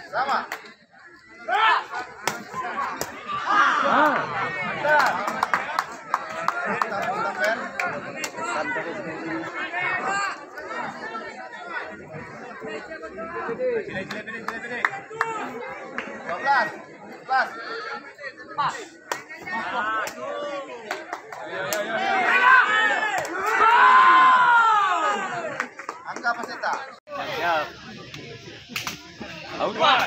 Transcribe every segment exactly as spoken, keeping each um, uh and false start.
Sama. Dua belas. Pas. Angka paseta. Siap. Out. Keluar.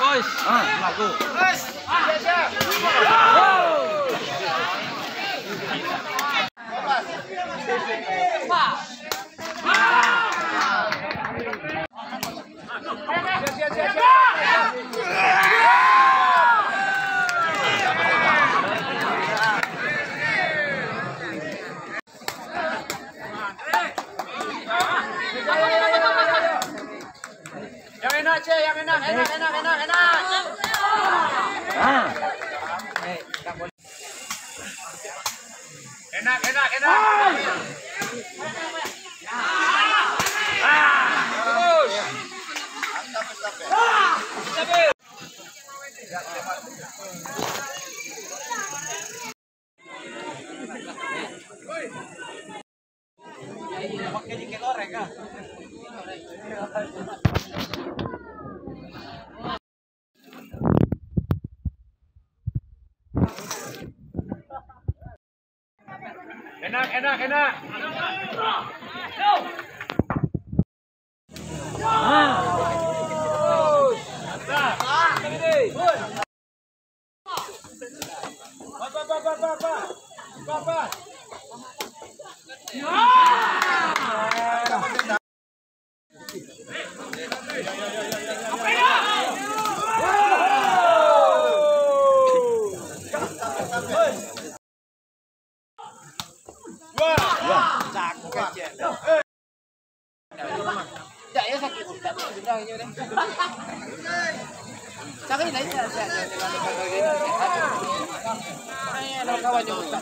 Ois. Ah, lagu. Yang enak, Cek, yang enak, enak, enak, enak, enak. Ah. Enak, enak, enak. Ah. Terus. Enak, enak, enak. Wah, cakep, Cek. Cak, ya, sakik. Cak, ya, sakik. Cari lain, cak, cak, cak, cak, cak, cak. Ay, ada kawan juga.